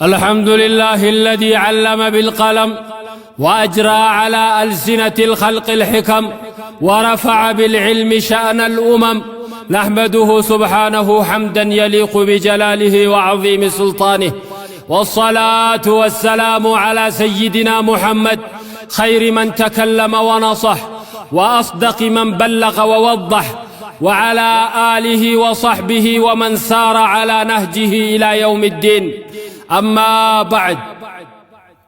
الحمد لله الذي علم بالقلم وأجرى على ألسنة الخلق الحكم ورفع بالعلم شأن الأمم. نحمده سبحانه حمدا يليق بجلاله وعظيم سلطانه، والصلاة والسلام على سيدنا محمد خير من تكلم ونصح وأصدق من بلغ ووضح، وعلى آله وصحبه ومن سار على نهجه إلى يوم الدين. أما بعد،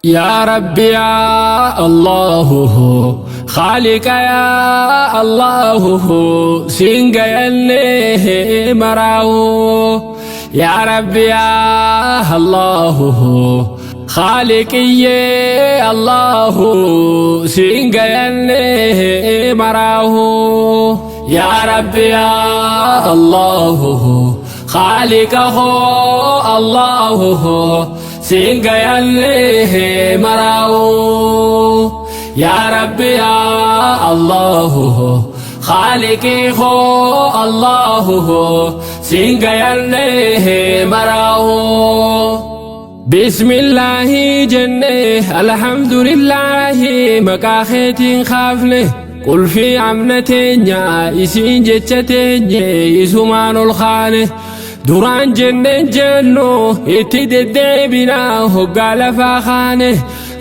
يا رب يا الله خالق يا الله سنجيني مراو، يا رب يا الله خالقي الله سنجيني مراو، يا رب يا الله خالقه الله سنجيني مراو، يا رب يا الله خالقي هو الله سنجيني مراو. بسم الله جنة الحمد لله مكاخيتين خافله قل في عمنتين يا إسين جتتين يسومان الخانه duraan jenneen jennu itti deddeebinaa hoggaa lafaa kaane,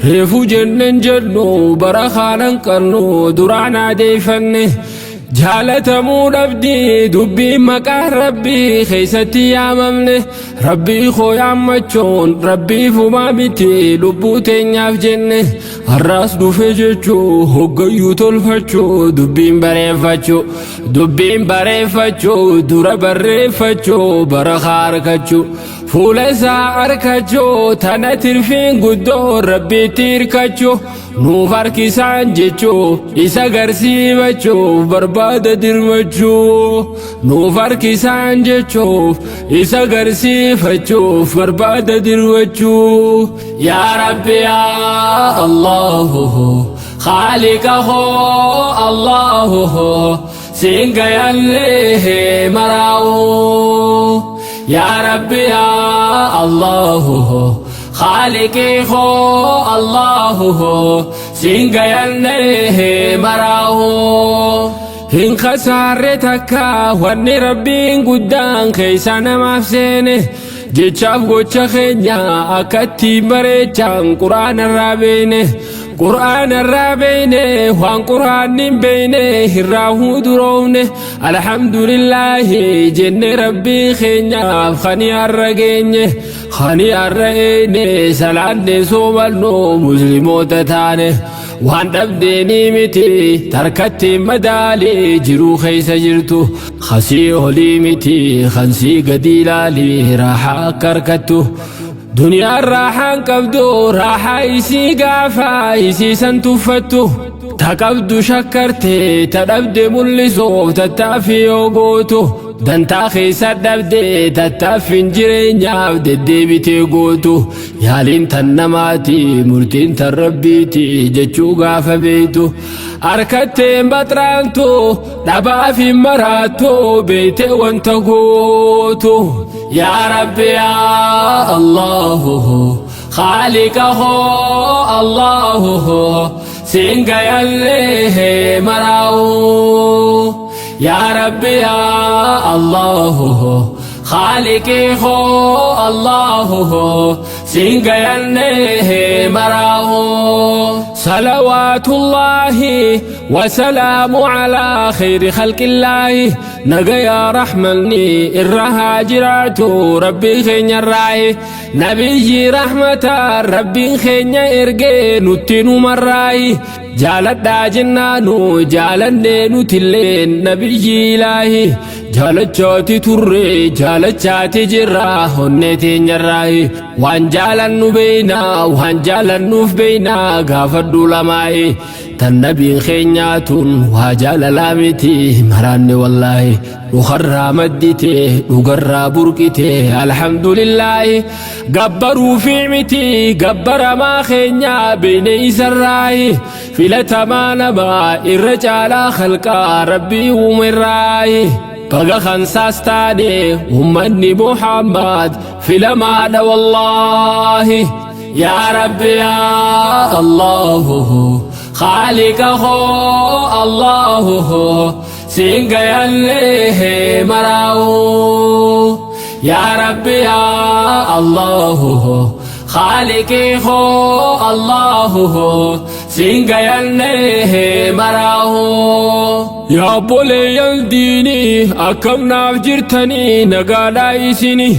reefu jenneen jennu bara kaanan qabnu duraan adeeffanne. Jaalatamuu dhabdii dubbiin maqaan rabbii keessatti yaamamne, rabbii koo yaammachuun rabbii fumaa miti lubbuu teenyaaf jenne. Har'aas dhufe jechuu hoggayyuu tolfachuu dubbiin bareeffachuu, dubbiin bareeffachuu dura barreeffachuu bara harkachuu fuula isaa arkachuu tana tirfiin guddoo rabbiitti hirkachuu nuuf harkisaan jechuu isa garsiifachuuf barbaada dirmachuu, nuuf harkisaan jechuuf isa garsiifachuuf barbaada dirmachuu. Yaa Rabbi yaa Allahu خالقه الله سنجيني مراو، يا رب يا الله خالقي هو الله سنجيني مراو. Hin khasaarre takka wanni rabbiin guddaan keessa namaaf seene, jechaaf gocha keenya akkatti bareechaan quraana irraa beene, quraana irraa beene, waan quraanni hin beene irraa huduroofne. Alhamdulillaahi jenne rabbii keenyaaf kani har'a geenye, kani har'a eene salaanne soomannu musliimoota taane. Waan dhabdeenii miti tarkatti madaalii jiruu keessa jirtu, khasii olii miti kansii gadi ilaalii raaxaa akka harkattu. Duniyaan raaxaan qabdu raaxaa isii gaafa isii san tuffattu, ta qabdu shakkarte ta dhabde mul'isuuf tattaaffii yoo gootu, dantaa keessa dhabde tattaaffiin jireenyaaf deddeebitee gootu, yaaliin tan namaati murtiin tan rabbiiti jechuu gaafa beeytu, harkatteen baxraantu dhabaaf hin maraattu beeyte wanta gootu. Yaa Rabbi yaa Allahu خالقه الله سنجيني مراو، يا رب يا الله خالقي هو الله سنجيني مراو. صلوات الله وسلام على خير خلق الله، نجا رحمني الرهاجرات ربي خين الراي، نبي رحمة ربي خين إرجي نتنو مراي، جالت جنانو جالني نتلين نبي إلهي، jaalachaati turre jaalachaati jirra onnee teenyarraayi, waan jaalannu beeynaa waan jaalannuuf beeynaa gaafadhu lamaayi, tan nabiin keenyaatun waa jaalalaa miti maraanne wallaahi, dhukarraa maddite dhugarraa burqite alhamdulillaahi, gabbaruu fi miti gabbaramaa keenyaa beeyne isarraayi, filatamaa namaa irra caalaa khalqaa rabbii uumerraayi. Baga kansaas taane ummanni Muhammad filamaadha wallaahi. Yaa Rabbi yaa Allahu Khaaliqa koo Allahu siin gayallee maraa'u. Yaa Rabbi yaa Allahu Khaaliqii koo Allahu siin gayallee maraa'u. Yaa obboleeyyan diinii akkam naaf jirtanii nagaadhaa isini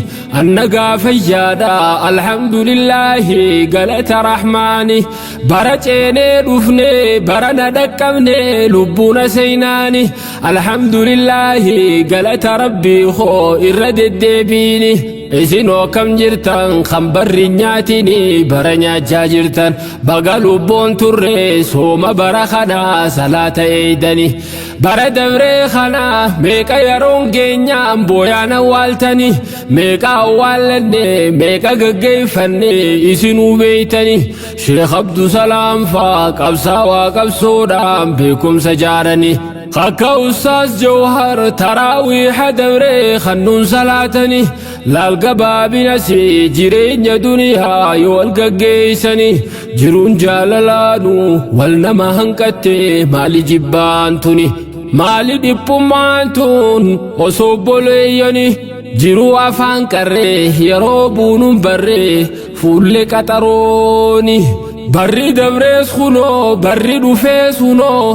annagaa fayyaadha alhamdulillaahi galata rahmaani bara ceenee dhufne bara na dhaqqabne lubbuuna seenaani alhamdulillaahi galata rabbii koo irra deddeebiini. Isinoo akkam jirtan kan barri nyaatini bara nyaachaa jirtan baga lubbuun turre sooma bara kanaa salaata eeydani bara dabree kana meeqa yeroon geenyaan booyaan awwaaltani meeqa awwaallanne meeqa gaggeeffanne isinuu beeytani Sheekh Abdusalaam faa qabsaawaa qabsoodhaan beekumsa jaarani akka Ustaaz Jawhar taraawiiha dabree kannuun salaatani laal gabaabinasi jireenya duniyaa yoo wal gaggeessani jiruun jaalalaanu wal nama hanqatte maali jibbaan tuni maali dhiphummaan tun osoo obboleeyyani jiruu afaan qarree yeroo buunuun barree fuullee qaxarooni barri dabrees kunoo barri dhufees kunoo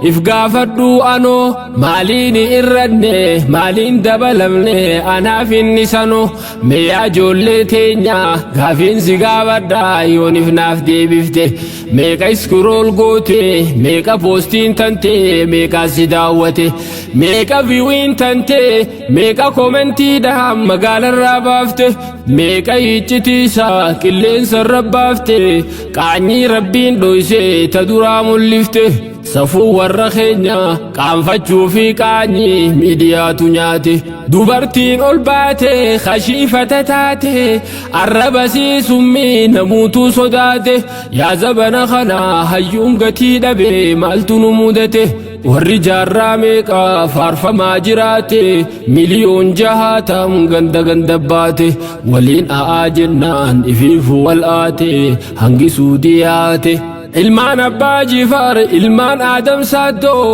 if gaafadhu anoo maaliin irranne maaliin dabalamne anaaf inni sanoo mee ijoollee teenya gaafiin si gaafadha yoonif naaf deebifte meeqa scroll goote meeqa poostiin tante meeqa si daawwate meeqa viewiin tante meeqa commentiidhaan magaalarraa baafte meeqa iccitiisaa qilleensarra baafte qaanyii rabbiin dhoyse ta duraa mul'ifte safuu warra keenya qaanfachuu fi qaanyii miidiyaatu nyaate dubartiin ol baate kashiifata taate arraba summii namuutu sodaate yaa zabana kana hayyuun gatii dhabe maaltu nu mudate warri jaarraa meeqa faarfamaa jiraate miliyoon jahaatam ganda ganda baate waliin a'aa jennaan ifiifu wal aate hangi suudiyaate. Ilmaan abbaa jifaar ilmaan aadam saaddoo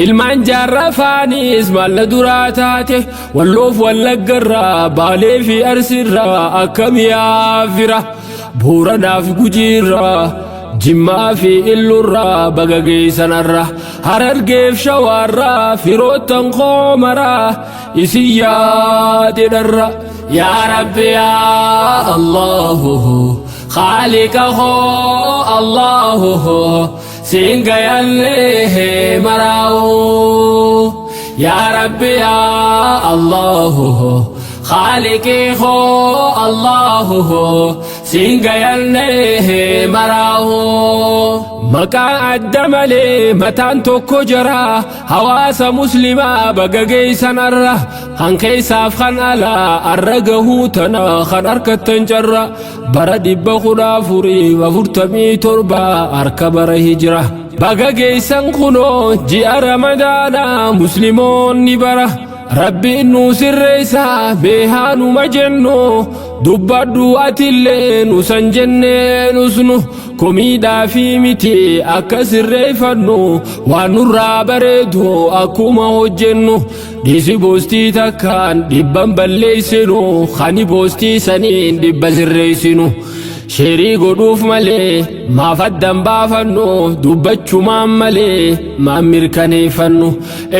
ilmaan jaarraa faanis maalla duraa taate walloof wallaggarraa baalee fi arsiirraa akkam yaafira booranaaf gujiirraa jimmaa fi illurraa baga geessanarra harargeef shawaarraa firoottan koomaraa isin yaadedharra. Yaa Rabbi yaa Allahu Khaaliqa koo Allahu siin gayallee maraa'u. Yaa Rabbi yaa Allahu Khaaliqii koo Allahu siin gayallee maraa'u. Maqaa adda malee mataan tokko jira hawaasa muslimaa baga geessanarra kan keessaaf kan alaa arra gahuu tana kan harkattan carra bara 1447 harka bara hijira baga geessan kunoo ji'a ramadaana musliimoonni bara rabbiin nu sirreessa beehaanuma jennu dubbadhu atillee nu san jennee nusnu komiidhaa fi miti akka sirreeffannu waan nurraa bareedu akkuma hojjennu dhiisi boostii takkaan dhibban balleessinu kani boostii saniin dhibba sirreessinu share godhuuf malee maaf addan baafannu dubbachumaan malee maan mirkaneeffannu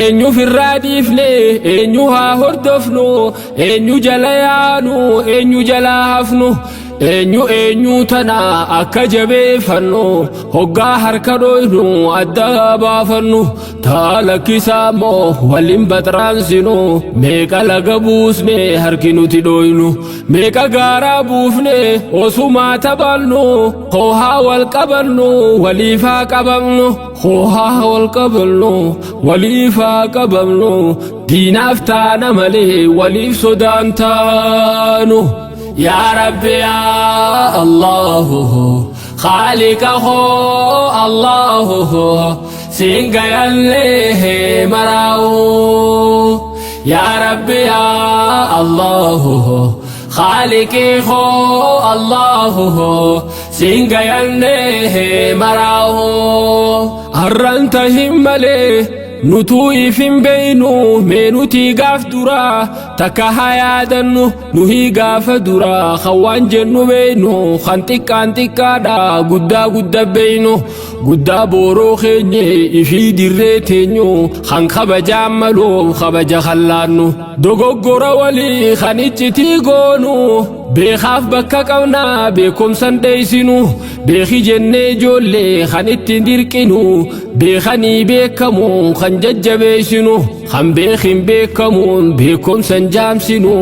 eenyuuf irraa dhiifne eenyu haa hordofnu eenyu jala yaanu eenyu jala hafnu eenyu eenyu tana akka jabeeffannu hoggaa harka dhoynu adda baafannu taa lakkisaa moo waliin baxraansinu meeqa laga buusne harki nuti dhoynu meeqa gaaraa buufne osumaa taphannu hoohaa wal qabannu waliifaa qabamnu hoohaa wal qabannu waliifaa qabamnu diinaaf taana malee waliif sodaan taanu. Yaa Rabbi yaa Allahu Khaaliqa koo Allahu siin gayallee maraa'u. Yaa Rabbi yaa Allahu Khaaliqii koo Allahu siin gayannee maraahu. Har'aan tahin malee nutuu if hin beeynu, mee nutii gaaf duraa takka haa yaadannu. Nuhii gaafa duraa kan waan jennu beeynu, kan xiqqaan xiqqaadha guddaa gudda beeynu, guddaa booroo keenye ifii dirree teenyu, kan kabajaan maluuf kabaja kallaannu, dogoggora walii kan iccitii goonu, beekaaf bakka qabnaa beekumsan dheeysinu, beeki jennee ijoollee kan ittiin dirqinu, beekanii beekamu kan jajjabeessinu, kan beekin beekamuun beekumsan jaamsinu,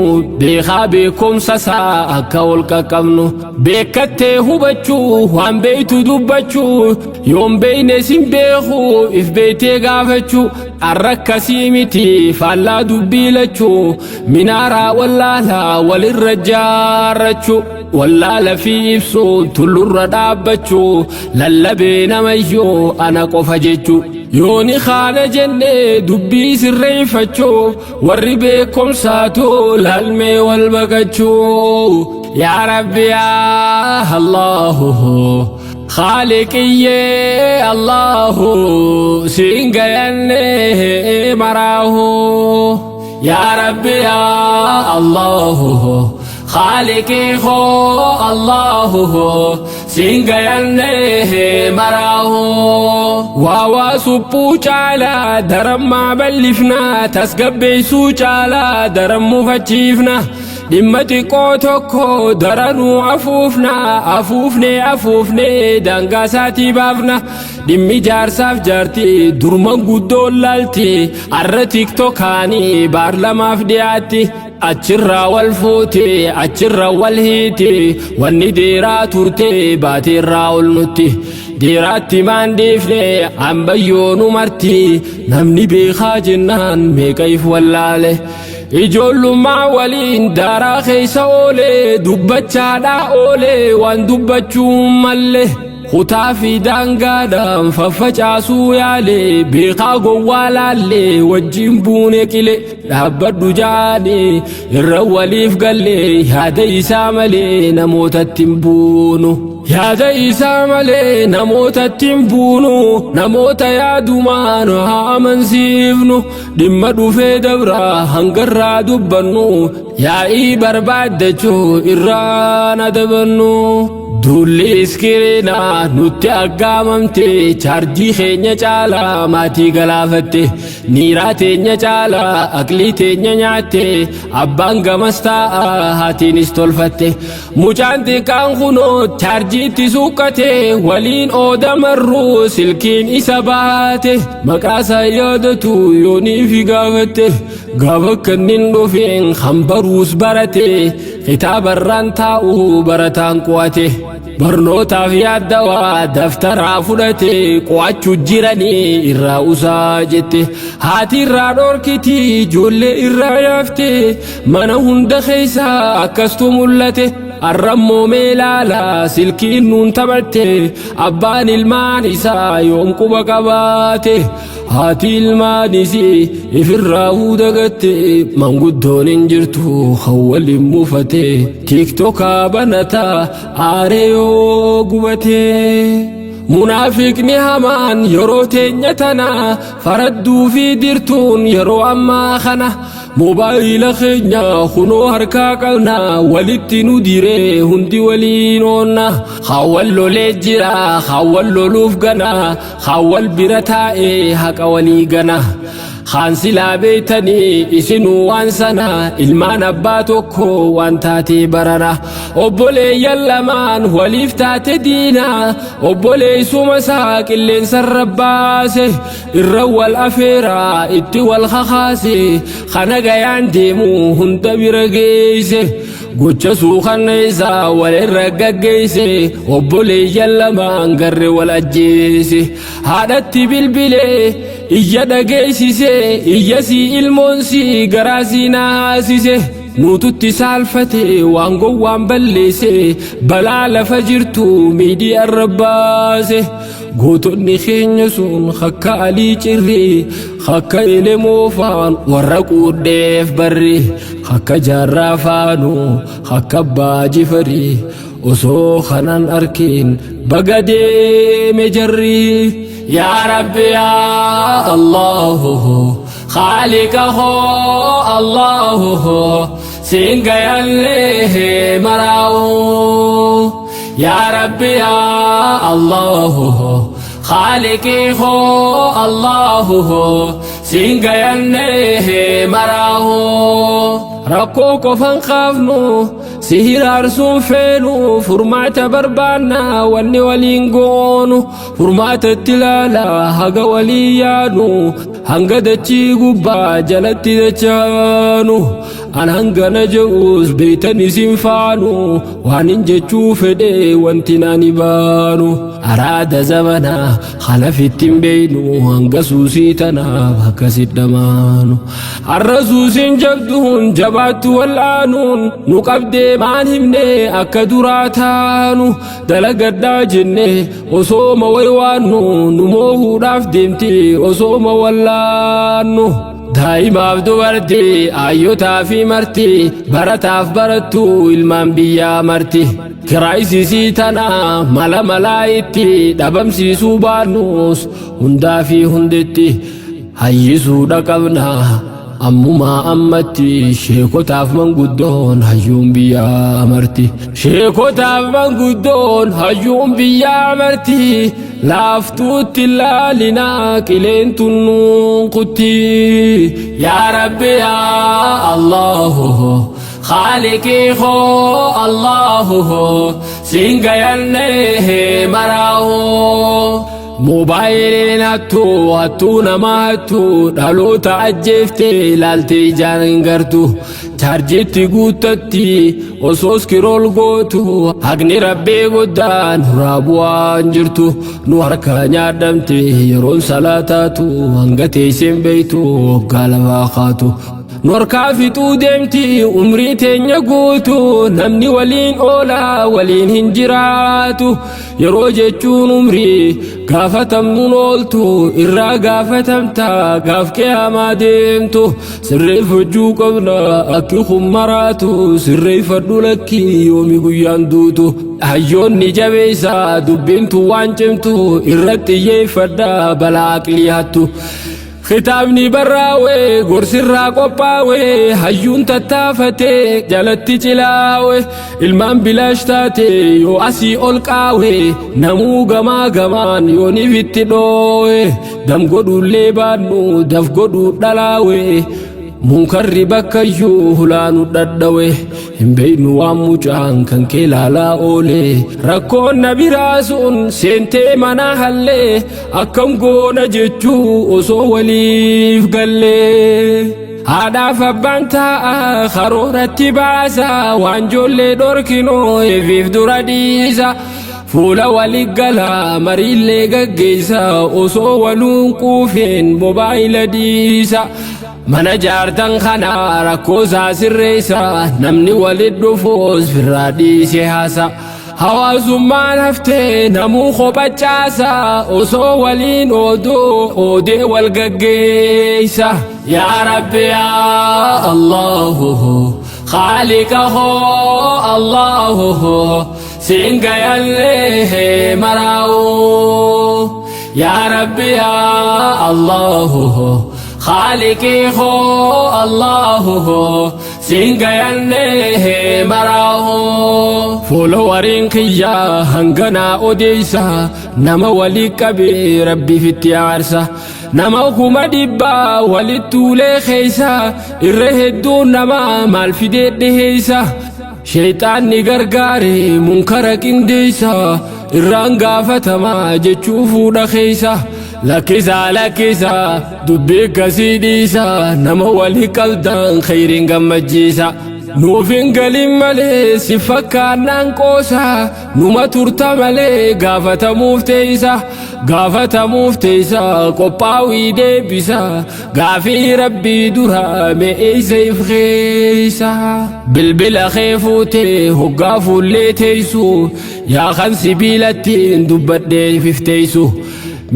beekaa beekumsa isaa akka ol qaqqabnu, beekattee hubachuu, waan beeytu dubbachuu, yoon beeyne sin beeku if beeytee gaafachuu. Arrakkasii miti, faallaa dubbii lachuu, minaaraa wallaalaa walirra jaarrachuu, wallaala fi ibsuu tullurra dhaabbachuu, lallabee namayyoo ana qofa jechuu. Yooni kaana jennee dubbii sirreeffachuu, warri beekumsaatu laalmee wal baqachuu. Yaa Rabbi yaa Allahu Khaaliqiyyee Allahu siin gayannee maraahu. Yaa Rabbi yaa Allahu Khaaliqii koo Allahu siin gayannee maraahu. Waa waa suphuu caalaa darammaa bal'ifnaa, tasgabbeessuu caalaa daran mufachiifna. Dhimma xiqqoo tokko daranuu afuufna, afuufnee afuufnee daangaa isaatii baafna. Dhimmi jaarsaaf jaartii durman guddoon laalti, arra tiktookaanii baarlamaaf dhiyaatti. Achirraa wal fuute, achirra wal hiiti, wanni deeraa turte baateerraa ol nutti. Deeraatti maan dhiifne ambayyoonu marti, namni beekaa jennaan meeqa if wallaale. Ijoollummaa waliin daaraa keessa oolee, dubbachaadhaa oolee waan dubbachuu malle. Kutaa fi daangaadhaan faffacaasuu yaale, beekaa gowwaa laallee wajjin buune qile. Dhaabbadhu jaanii irra waliif gallee, yaada isaa malee namootatti hin buunu. Yaada isaa malee namootatti hin buunu, namoota yaadumaan haa amansiifnu. Dhimma dhufee dabraa hangarraa dubbannu, yaa'ii barbaaddachuu irraan adabannu. Duulli iskiriinaa nutti aggaamamte, chaarjii keenya caalaa maatii galaafatte, niiraa teenya caalaa aqlii teenya nyaatte, abbaan gamas taa'a haatiinis tolfatte. Mucaan xiqqaan kunoo chaarjiitti suuqqate, waliin ooda marruu silkiin isa baate, maqaasaa yaadatu yoonii fi gaafatte. Gaafa kannin dhufeen kan baruus barate, kitaabarraan taa'u barataan qo'ate, barnootaaf yaaddawaa daftaraa fudhate, qo'achuu jiranii irraa usaa jette. Haati irraa dhorkiti, ijoollee irraa yaafte, mana hunda keessaa akkastu mul'ate. Arrammoo mee ilaala silkiin nuun taphatte, abbaan ilmaan isaa yoom quba qabaate? Haati ilmaanis ifirraa dagatte, manguddoon hin jirtu kan waliin muufate, tiktookaa banataa aaree yoo gubate. Munaafiqni hamaan yeroo teenya tana faradduu fi dirtuun yeroo ammaa kana moobaayila keenya kunoo harkaa qabna, walitti nu diree hundi waliin oonna. Hawwal lolee jira, hawwal loluuf gana, hawwal bira taa'ee haqa walii gana. Kaan silaa beeytanii isinuu waan sana, ilmaan abbaa tokko waan taatee barana. Obboleeyyan lamaan waliif taate diina, obboleessuma isaa qilleensarra baase, irra wal afeeraa itti wal kakaase, kana gayaan deemu hunda bira geeyse. Gocha suukanneessaa walirra gaggeesse, obboleeyyan lamaan garre wal ajjeese. Haadhatti bilbilee iyya dhageessise, iyya sii ilmoon sii garaa sii naasise. Nuututti saalfate waan gowwaan balleesse, balaa lafa jirtu miidiyaa irra baase. Gootonni keenya sun akka Alii Cirrii, akka Elemoo faan warra quudheef barri, akka Jaarraa faanuu, akka Abbaa Jifarii, osoo kanan arkin baga deeme jarri. Yaa Rabbi yaa Allahu Khaaliqa hoo Allahu siin gayallee maraa'u. Yaa Rabbi yaa Allahu Khaaliqii hoo Allahu siin gayallee maraa'u. Rakkoo qofan qaafnu si hiraarsuun feenu, furmaata barbaanna wanni waliin goonu, furmaata itti ilaala haga walii yaanu, hanga dachii gubbaa jalatti dachaanu. An hangana je'us beeytan isin faanu, waan hin jechuu fedhe wanti naan baanu. Araada zamanaa kanafitti hin beeynu, hanga suusii tanaaf akkasit dhamaanu. Har'a suusiin jabduun jabaattu wal'aanuun nu qabdee maan himne akka duraa taanu, dalagadhaa jenne osooma waywaannu, nu moohuudhaaf deemti osooma wallaannu. Daa'imaaf dubartii, ayyotaa fi marti, barataaf barattuu, ilmaan biyyaa marti. Kiraayisisii tana mala malaa itti dhabamsiisuu baannus hundaa fi hunditti hayyisuudha qabna. Ammumaa ammatti sheekotaaf manguddoon hayyuun biyyaa marti. Sheekotaaf manguddoon hayyuun biyyaa marti. Laaftuutti laalinaa qileen tunnuun kutti. Yaa Rabbi yaa Allahu Khaaliqii hoo Allahu siin gayallee maraa'u. Moobaayiliin hattuu hattuu nama hattuu, dhaloota ajjeeftee ilaaltee ijaan hin gartu. Chaarjiitti guuttatti osoo scroll gootu, haqni Rabbii guddaan nurraa bu'aan jirtu. Nu harka nyaadhamte yeroon salaataatu, hanga teesseen beeytu waggaa lafaa kaatu. Nu harkaa fixuu deemti umrii teenya guutu, namni waliin oolaa waliin hin jiraatu. Yeroo jechuun umrii gaafatamnuun ooltu, irraa gaafatamta gaaf qiyaamaa deemtu. Sirreeffachuu qabna akki kun maraatu, sirreeffadhu lakkii yoomi guyyaan duutu. Hayyoonni jabeessa dubbiintu waan cimtu, irratti xiyyeeffadha balaa aqlii hattu. Kitaabni barraa'e gorsirraa qophaa'e, hayyuun tattaafatee jalatti cilaawe, ilmaan bilaash taate yoo asii ol qaawe, namuu gamaa gamaan yooniif itti dhoowe, dam godhuullee baannu daf godhuu dhalaawe. Munkarri bakkayyuu hulaanu dhadhawe, hin beeynu waan mucaan kan kee laalaa oole. Rakkoon na biraa sun seentee mana hallee, akkam goona jechuu osoo waliif gallee. Haadhaaf abbaan taa'a karooratti baasa, waan ijoollee dhorkinoo eefiif dura dhiisa. Fuula walii gala mariillee gaggeessa, osoo waluun quufeen mobaayila dhiisa. Mana jaartan kana rakkoo isaa sirreessa, namni walit dhufuus firraa dhiise haasa. Hawaasummaan haftee namuu kophachaasa, osoo waliin ooduu oodee wal gaggeessa. Yaa Rabbi yaa Allahu Khaaliqa hoo Allahu siin gayallee maraa'u. Yaa Rabbi yaa Allahu Khaaliqii hoo Allahu siin gayallee maraa'u. Followeriin kiyyaa hanganaa odeessa, nama walii qabee Rabbiif itti aarsa. Nama 100,000 walitti tuulee keessa, irra hedduun nama maal fidee dhiheessa. Sheexaanni gargaare munkara qindeessa, irraan gaafatamaa jechuu fuudha keessa. Lakkisaa lakkisaa dubbii akkasii dhiisa, nama walii qabdan khayriin gammachiisa. Nuuf hin galin malee si fakkaannaan qoosa, numa turta malee gaafatamuuf teessa. Gaafatamuuf teessa qophaa'ii deebisa, gaafii Rabbii dura me'eessa if keessa. Bilbila kee fuutee hoggaa fuullee teessu, yaa kan sibiilattiin dubbadhee ifteessu.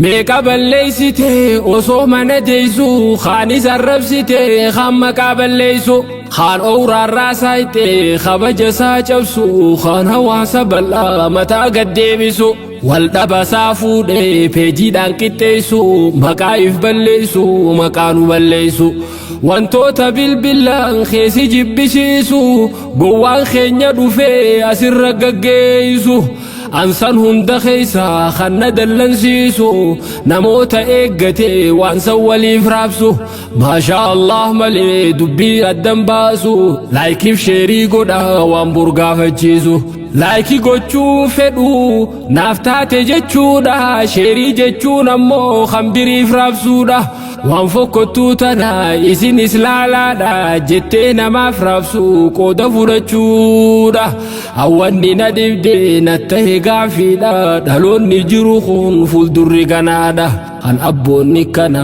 Meeqa balleeysite osoo mana teessu, kaanis arrabsite kaan maqaa balleessu, kaan owraarraa saayite kabaja isaa cabsu, kaan hawaasa bal'aa mataa gad deebisu, wal dhabasaa fuudhee peejiidhaan qixxeessu, maqaa if balleessu, maqaa nu balleessu, wantoota bilbilaan keessi jibbisiisu, gowwaan keenya dhufee asirra gaggeessu. Ansan hunda keessa kan na dallansiisu namoota eeggate waan san waliif raabsu, maashaa Allah malee dubbii addan baasu, like iif share godha waan burgaafachiisu. Like gochuu fedhu naaf taate jechuudha, share jechuun ammoo kan biriif raabsuudha. Waan fokkottuu tana isin islaalaadha jettee namaaf raabsu qooda fudhachuudha. Hawwanni na dhibde na tahe gaafiidha, dhaloonni jiru kun fuuldurri ganaadha. Kan abboonni kana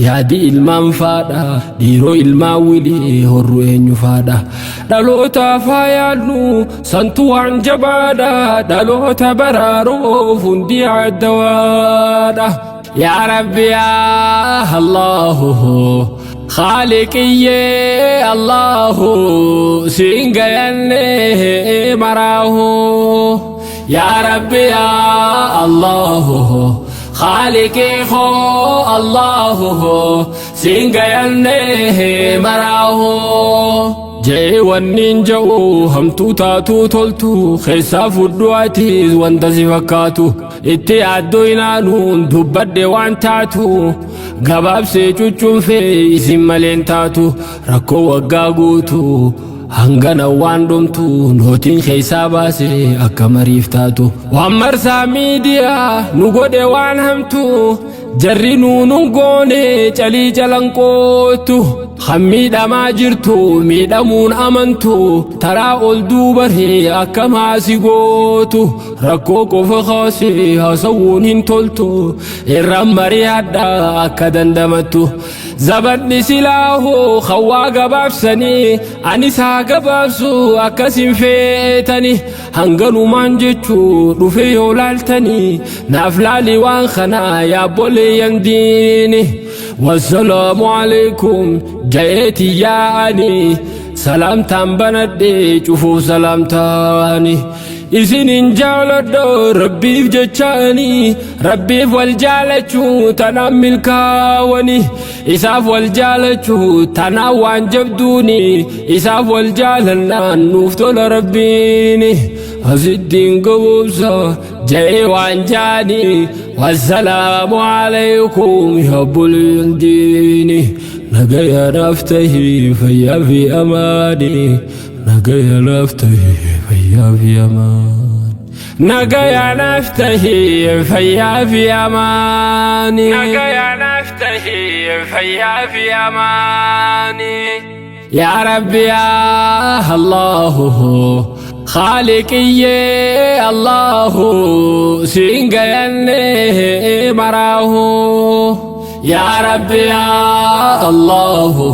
yaadi ilmaan faadha, dhiiroo ilmaan wilii horru eenyu faadha. Dhalootaaf haa yaadnu, santu waan jabaadha, dhaloota baraaruuf hundi addawaadha. Yaa Rabbi, yaa Allahu, Khaaliqiyyee Allahu, siin gayanne maraahu. Yaa Rabbi, yaa Allahu, Khaaliqii koo Allahu, siin gayanne maraahu. Jee wanniin ja'u hamtuu taatuu toltu keessaa fudhu, atiis wanta si fakkaatu itti yaaddoo inaanuun dubbadhe waan taatu gabaabsee cuccunfee isin maleen taatu. Rakkoo waggaa guutu hangana waan dhumtu nootiin keessaa baase akka mariif taatu. Waan marsaa miidiyaa nu godhe waan hamtu jarri nuunun goone calii calanqootu, kan miidhamaa jirtu miidhamuun amantu, taraa ol duubaree akka maasi gootu. Rakkoo qofa kaasee haasawuun hin toltu, irraan mari'adha akka dandamattu. Zabanni silaahoo hawaa gabaabsanii anis haa gabaabsu akkasin feetani. Hanganumaan jechuu dhufe yoo laaltanii naaf laali waan kanaa yaabboleeyyan diini. Wassalaamu alaikum jayeeti yaa'anii salaamtaan banadhe cufuuf salaamtaani. Isinin jaaladha rabbiif jechaani, rabbiif wal jaalachuu tanaan milkaawani, isaaf wal jaalachuu tanaan waan jabduuni, isaaf wal jaalannaan nuuf tola rabbiini. Asittiin gaboobsa ja'ee waan jaani. Wassalaamu alaykum yaabboleen diini, nagaya naaf tahii fayyaa fi amaani, nagaya naaf tahii fayyaa fi amaani, nagaya naaf tahii fayyaa fi amaani, nagaya naaf tahii fayyaa fi amaani. Yaa Rabbi, yaa Allahu, Khaaliqiyyee Allahu, siin gayanne maraahu. Yaa Rabbi, yaa Allahu,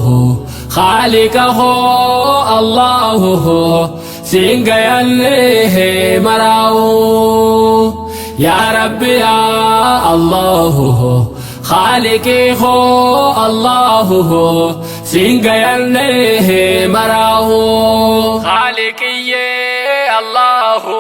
Khaaliqa koo Allahu, siin gayanne maraahu. Yaa Rabbi, yaa Allahu, Khaaliqii koo Allahu, siin gayanne maraahu. Khaaliqiyyee Allahu.